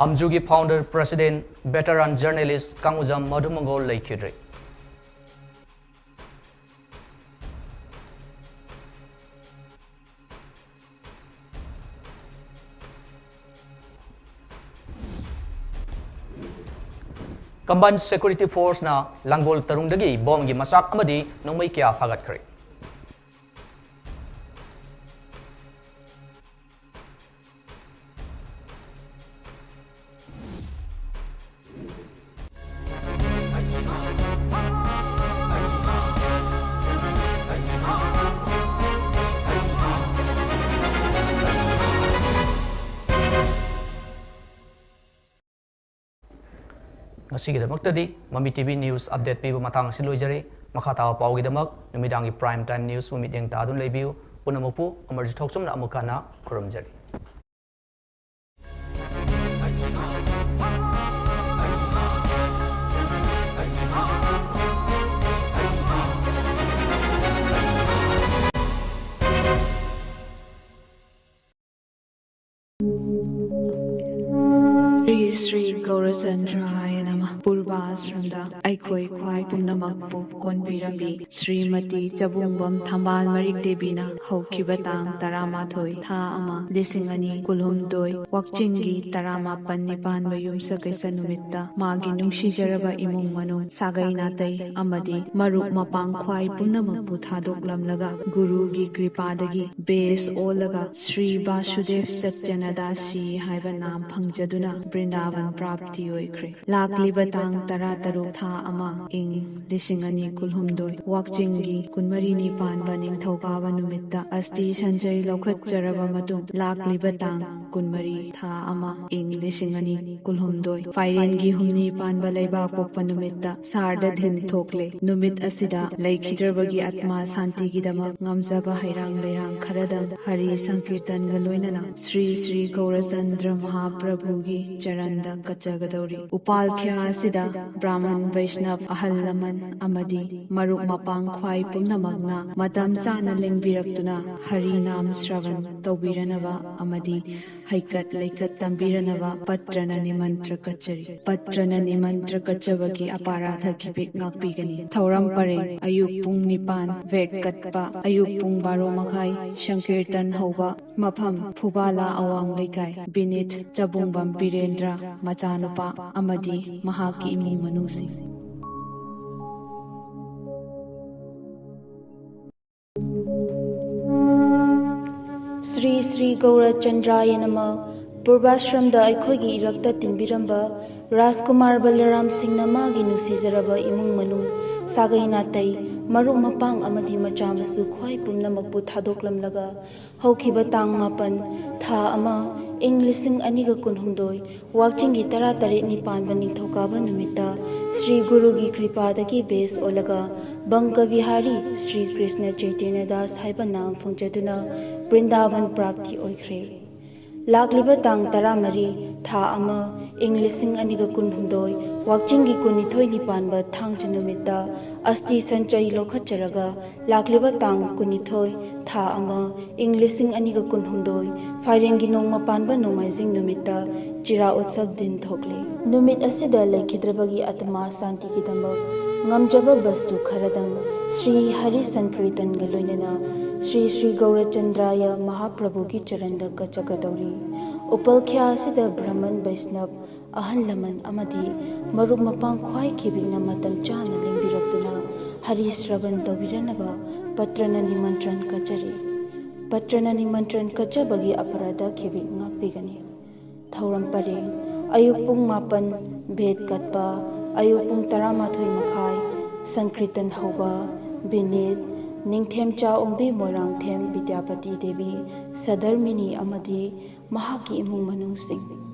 ꯑꯝꯖꯨꯒꯤ founder, president, veteran journalist ꯀꯥꯡꯉꯨꯖꯝ ꯃꯙꯨꯃꯪꯒꯣꯜ ꯂꯩꯈꯤꯗ꯭ꯔꯦ꯫ Combined Security Forceꯅ ꯂꯥꯡꯒꯣꯜ ꯇꯔꯨꯡꯗꯒꯤ ꯕꯣꯝꯒꯤ ꯃꯆꯥꯛ ꯑꯃꯗꯤ ꯅꯣꯡꯃꯩ ꯀꯌꯥ ꯐꯥꯒꯠꯈ꯭ꯔꯦ꯫ ꯑꯁꯤꯒꯤꯗꯃꯛꯇꯗꯤ ꯃꯃꯤ ꯇꯤ ꯚꯤ news update ꯄꯤꯕ ꯃꯇꯥꯡ ꯑꯁꯤ ꯂꯣꯏꯖꯔꯦ꯫ ꯃꯈꯥ ꯇꯥꯕ ꯄꯥꯎꯒꯤꯗꯃꯛ ꯅꯨꯃꯤꯗꯥꯡꯒꯤ prime time news ꯃꯃꯤꯠꯌꯦꯡ ꯇꯥꯗꯨꯅ ꯂꯩꯕꯤꯌꯨ꯫ ꯄꯨꯝꯅꯃꯛꯄꯨ ꯑꯃꯔꯖꯤꯠ ꯊꯣꯛꯆꯝꯅ ꯑꯃꯨꯛ ꯍꯟꯅ ꯈꯨꯔꯨꯝꯖꯔꯤ꯫ ꯁ꯭ꯔꯤ ꯁ꯭ꯔꯤ ꯒꯧꯔꯆꯟꯗ꯭ꯔꯥꯌ ꯅꯃ꯫ ꯄꯨꯔꯕꯥꯁ꯭ꯔꯝꯗ ꯑꯩꯈꯣꯏ ꯈ꯭ꯋꯥꯏ ꯄꯨꯝꯅꯃꯛꯄꯨ ꯀꯣꯟꯕꯤꯔꯝꯕꯤ ꯁ꯭ꯔꯤꯃꯇꯤ ꯆꯕꯨꯡꯕꯝ ꯊꯝꯕꯥꯜ ꯃꯔꯤꯛ ꯗꯦꯕꯤꯅ ꯍꯧꯈꯤꯕ ꯇꯥꯡ ꯇꯔꯥꯃꯥꯊꯣꯏ, ꯊꯥ ꯑꯃ, ꯂꯤꯁꯤꯡ ꯑꯅꯤ ꯀꯨꯟꯍꯨꯝꯗꯣꯏ, ꯋꯥꯛꯆꯤꯡꯒꯤ ꯇꯔꯥꯃꯥꯄꯟ ꯅꯤꯄꯥꯟꯕ ꯌꯨꯝꯁꯀꯩꯁ ꯅꯨꯃꯤꯠꯇ ꯃꯥꯒꯤ ꯅꯨꯡꯁꯤꯖꯔꯕ ꯏꯃꯨꯡ ꯃꯅꯨꯡ, ꯁꯥꯒꯩ ꯅꯥꯇꯩ ꯑꯃꯗꯤ ꯃꯔꯨꯞ ꯃꯄꯥꯡ ꯈ꯭ꯋꯥꯏ ꯄꯨꯝꯅꯃꯛꯄꯨ ꯊꯥꯗꯣꯛꯂꯝꯂꯒ, ꯒꯨꯔꯨꯒꯤ ꯀ꯭ꯔꯤꯄꯥꯗꯒꯤ ꯕꯦꯁ ꯑꯣꯜꯂꯒ ꯁ꯭ꯔꯤ ꯕꯥꯁꯨꯗꯦꯕ ꯁꯠꯌꯅꯗꯥꯁꯤ ꯍꯥꯏꯕ ꯅꯥꯝ ꯐꯪꯖꯗꯨꯅ ꯕ꯭ꯔꯤꯟꯗꯥꯕꯟ ꯄ꯭ꯔꯥꯞꯇꯤ ꯑꯣꯏꯈ꯭ꯔꯦ꯫ ꯂꯥꯛꯂꯤꯕ ꯇꯥꯡ ꯇꯔꯥꯇꯔꯨꯛ, ꯊꯥ ꯑꯃ, ꯏꯪ ꯂꯤꯁꯤꯡ ꯑꯅꯤ ꯀꯨꯟꯍꯨꯝꯗꯣꯏ, ꯋꯥꯛꯆꯤꯡꯒꯤ ꯀꯨꯟꯃꯔꯤꯅꯤ ꯄꯥꯟꯕ ꯅꯤꯡꯊꯧꯀꯥꯕ ꯅꯨꯃꯤꯠꯇ ꯑꯁꯇꯤ ꯁꯟꯖꯩ ꯂꯧꯈꯠꯆꯔꯕ ꯃꯇꯨꯡ, ꯂꯥꯛꯂꯤꯕ ꯇꯥꯡ ꯀꯨꯟꯃꯔꯤ, ꯊꯥ ꯑꯃ, ꯏꯪ ꯂꯤꯁꯤꯡ ꯑꯅꯤ ꯀꯨꯟꯍꯨꯝꯗꯣꯏ, ꯐꯥꯏꯔꯦꯟꯒꯤ ꯍꯨꯝꯅꯤ ꯄꯥꯟꯕ ꯂꯩꯕꯥꯛꯄꯣꯛꯄ ꯅꯨꯃꯤꯠꯇ ꯁꯥꯔꯗ ꯙꯤꯟ ꯊꯣꯛꯂꯦ꯫ ꯅꯨꯃꯤꯠ ꯑꯁꯤꯗ ꯂꯩꯈꯤꯗ꯭ꯔꯕꯒꯤ ꯑꯥꯠꯃꯥ ꯁꯥꯟꯇꯤꯒꯤꯗꯃꯛ ꯉꯝꯖꯕ ꯍꯩꯔꯥꯡ ꯂꯩꯔꯥꯡ ꯈꯔꯗꯪ ꯍꯔꯤ ꯁꯪꯀꯤꯔꯇꯟꯒ ꯂꯣꯏꯅꯅ ꯁ꯭ꯔꯤ ꯁ꯭ꯔꯤ ꯒꯧꯔꯆꯟꯗ꯭ꯔ ꯃꯍꯥꯄ꯭ꯔꯚꯨꯒꯤ ꯆꯔꯟꯗ ꯀꯠꯆꯒꯗꯧꯔꯤ꯫ ꯎꯄꯥꯜꯈ꯭ꯌꯥ ꯑꯁꯤꯗ ꯕ꯭ꯔꯥꯍꯃꯟ, ꯕꯩꯁꯅꯕ, ꯑꯍꯜ ꯂꯃꯟ ꯑꯃꯗꯤ ꯃꯔꯨꯞ ꯃꯄꯥꯡ ꯈ꯭ꯋꯥꯏ ꯄꯨꯝꯅꯃꯛꯅ ꯃꯇꯝ ꯆꯥꯅ ꯂꯦꯡꯕꯤꯔꯛꯇꯨꯅ ꯍꯔꯤ ꯅꯥꯝ ꯁ꯭ꯔꯕꯟ ꯇꯧꯕꯤꯔꯅꯕ ꯑꯃꯗꯤ ꯍꯩꯀꯠ ꯂꯩꯀꯠ ꯇꯝꯕꯤꯔꯅꯕ ꯄꯠꯇ꯭ꯔꯅ ꯅꯤꯃꯟꯇ꯭ꯔ ꯀꯠꯆꯔꯤ꯫ ꯄꯠꯇ꯭ꯔꯅ ꯅꯤꯃꯟꯇ꯭ꯔ ꯀꯠꯆꯕꯒꯤ ꯑꯄꯥꯔꯥꯙ ꯈꯤꯕꯤꯛ ꯉꯥꯛꯄꯤꯒꯅꯤ꯫ ꯊꯧꯔꯝ ꯄꯔꯦꯡ: ꯑꯌꯨꯛ ꯄꯨꯡ ꯅꯤꯄꯥꯟ, ꯋꯦꯛ ꯀꯠꯄ, ꯑꯌꯨꯛ ꯄꯨꯡ ꯕꯥꯔꯣ ꯃꯈꯥꯏ, ꯁꯪꯀꯤꯔꯇꯟ ꯍꯧꯕ꯫ ꯃꯐꯝ: ꯐꯨꯕꯥꯂꯥ ꯑꯋꯥꯡ ꯂꯩꯀꯥꯏ꯫ ꯕꯤꯅꯤꯠ: ꯆꯕꯨꯡꯕꯝ ꯕꯤꯔꯦꯟꯗ꯭ꯔ, ꯃꯆꯥꯅꯨꯄꯥ ꯑꯃꯗꯤ ꯃꯍꯥꯛꯀꯤ ꯏꯃꯨꯡ ꯃꯅꯨꯡꯁꯤꯡ꯫ ꯁ꯭ꯔꯤ ꯁ꯭ꯔꯤ ꯒꯧꯔꯆꯟꯗ꯭ꯔꯥꯌ ꯅꯃ꯫ ꯄꯨꯔꯕꯥꯁ꯭ꯔꯝꯗ ꯑꯩꯈꯣꯏꯒꯤ ꯏꯔꯛꯇ ꯇꯤꯟꯕꯤꯔꯝꯕ ꯔꯥꯖꯀꯨꯃꯥꯔ ꯕꯂꯔꯥꯝ ꯁꯤꯡꯅ ꯃꯥꯒꯤ ꯅꯨꯡꯁꯤꯖꯔꯕ ꯏꯃꯨꯡ ꯃꯅꯨꯡ, ꯁꯥꯒꯩ ꯅꯥꯇꯩ, ꯃꯔꯨꯞ ꯃꯄꯥꯡ ꯑꯃꯗꯤ ꯃꯆꯥ ꯃꯁꯨ ꯈ꯭ꯋꯥꯏ ꯄꯨꯝꯅꯃꯛꯄꯨ ꯊꯥꯗꯣꯛꯂꯝꯂꯒ, ꯍꯧꯈꯤꯕ ꯇꯥꯡ ꯃꯥꯄꯟ, ꯊꯥ ꯑꯃ, ꯏꯪ ꯂꯤꯁꯤꯡ ꯑꯅꯤꯒ ꯀꯨꯟꯍꯨꯝꯗꯣꯏ ꯋꯥꯛꯆꯤꯡꯒꯤ ꯇꯔꯥꯇꯔꯦꯠꯅꯤ ꯄꯥꯟꯕ ꯅꯤꯡꯊꯧꯀꯥꯕ ꯅꯨꯃꯤꯠꯇ ꯁ꯭ꯔꯤ ꯒꯨꯔꯨꯒꯤ ꯀ꯭ꯔꯤꯄꯥꯗꯒꯤ ꯕꯦꯁ ꯑꯣꯜꯂꯒ ꯕꯪꯀ ꯕꯤꯍꯥꯔꯤ ꯁ꯭ꯔꯤ ꯀ꯭ꯔꯤꯁꯅ ꯆꯩꯇꯟꯌ ꯗꯥꯁ ꯍꯥꯏꯕ ꯅꯥꯝ ꯐꯪꯖꯗꯨꯅ ꯕ꯭ꯔꯤꯟꯗꯥꯕꯟ ꯄ꯭ꯔꯥꯞꯇꯤ ꯑꯣꯏꯈ꯭ꯔꯦ꯫ ꯂꯥꯛꯂꯤꯕ ꯇꯥꯡ ꯇꯔꯥꯃꯔꯤ, ꯊꯥ ꯑꯃ, ꯏꯪ ꯂꯤꯁꯤꯡ ꯑꯅꯤꯒ ꯀꯨꯟꯍꯨꯝꯗꯣꯏ ꯋꯥꯛꯆꯤꯡꯒꯤ ꯀꯨꯟꯅꯤꯊꯣꯏꯅꯤ ꯄꯥꯟꯕ ꯊꯥꯡꯖ ꯅꯨꯃꯤꯠꯇ ꯑꯁꯇꯤ ꯁꯟꯆꯩ ꯂꯧꯈꯠꯆꯔꯒ ꯂꯥꯛꯂꯤꯕ ꯇꯥꯡ ꯀꯨꯟꯅꯤꯊꯣꯏ, ꯊꯥ ꯑꯃ, ꯏꯪ ꯂꯤꯁꯤꯡ ꯑꯅꯤꯒ ꯀꯨꯟꯍꯨꯝꯗꯣꯏ ꯐꯥꯏꯔꯦꯟꯒꯤ ꯅꯣꯡꯃ ꯄꯥꯟꯕ ꯅꯣꯡꯃꯥꯏꯖꯤꯡ ꯅꯨꯃꯤꯠꯇ ꯆꯤꯔꯥ ꯎꯠꯁꯕ ꯗꯤꯟ ꯊꯣꯛꯂꯤ꯫ ꯅꯨꯃꯤꯠ ꯑꯁꯤꯗ ꯂꯩꯈꯤꯗ꯭ꯔꯕꯒꯤ ꯑꯥꯇꯃꯥ ꯁꯥꯟꯇꯤꯒꯤꯗꯃꯛ ꯉꯝꯖꯕ ꯕꯁꯇꯨ ꯈꯔꯗꯪ ꯁ꯭ꯔꯤ ꯍꯔꯤ ꯁꯟꯀ꯭ꯔꯤꯇꯟꯒ ꯂꯣꯏꯅꯅ ꯁ꯭ꯔꯤ ꯁ꯭ꯔꯤ ꯒꯧꯔꯆꯟꯗ꯭ꯔꯥꯌ ꯃꯍꯥꯄ꯭ꯔꯚꯨꯒꯤ ꯆꯔꯟꯗ ꯀꯠꯆꯒꯗꯧꯔꯤ꯫ ꯎꯄꯜꯈ꯭ꯌꯥ ꯑꯁꯤꯗ ꯕ꯭ꯔꯍꯃꯟ ꯕꯩꯁꯅꯕ, ꯑꯍꯜ ꯂꯃꯟ ꯑꯃꯗꯤ ꯃꯔꯨꯞ ꯃꯄꯥꯡ ꯈ꯭ꯋꯥꯏ ꯈꯤꯕꯤꯛꯅ ꯃꯇꯝ ꯆꯥꯅ ꯂꯦꯡꯕꯤꯔꯛꯇꯨꯅ ꯍꯔꯤ ꯁ꯭ꯔꯕꯟ ꯇꯧꯕꯤꯔꯅꯕ ꯄꯇ꯭ꯔꯅ ꯅꯤꯃꯟꯇ꯭ꯔꯟ ꯀꯠꯆꯔꯤ꯫ ꯄꯇ꯭ꯔꯅ ꯅꯤꯃꯟꯇ꯭ꯔꯟ ꯀꯠꯆꯕꯒꯤ ꯑꯄꯔꯥꯙ ꯈꯤꯕꯤꯛ ꯉꯥꯛꯄꯤꯒꯅꯤ꯫ ꯊꯧꯔꯝ ꯄꯔꯦꯡ: ꯑꯌꯨꯛ ꯄꯨꯡ ꯃꯥꯄꯟ, ꯚꯦꯗ ꯀꯠꯄ, ꯑꯌꯨꯛ ꯄꯨꯡ ꯇꯔꯥꯃꯥꯊꯣꯏ ꯃꯈꯥꯏ, ꯁꯪꯀ꯭ꯔꯤꯇꯟ ꯍꯧꯕ, ꯕꯤꯅꯤꯠ, ꯅꯤꯡꯊꯦꯝꯆꯥ ꯑꯣꯡꯕꯤ ꯃꯣꯏꯔꯥꯡꯊꯦꯝ ꯕꯤꯗ꯭ꯌꯥꯄꯇꯤ ꯗꯦꯕꯤ, ꯁꯗꯔꯃꯤꯅꯤ ꯑꯃꯗꯤ ꯃꯍꯥꯛꯀꯤ ꯏꯃꯨꯡ ꯃꯅꯨꯡꯁꯤꯡ꯫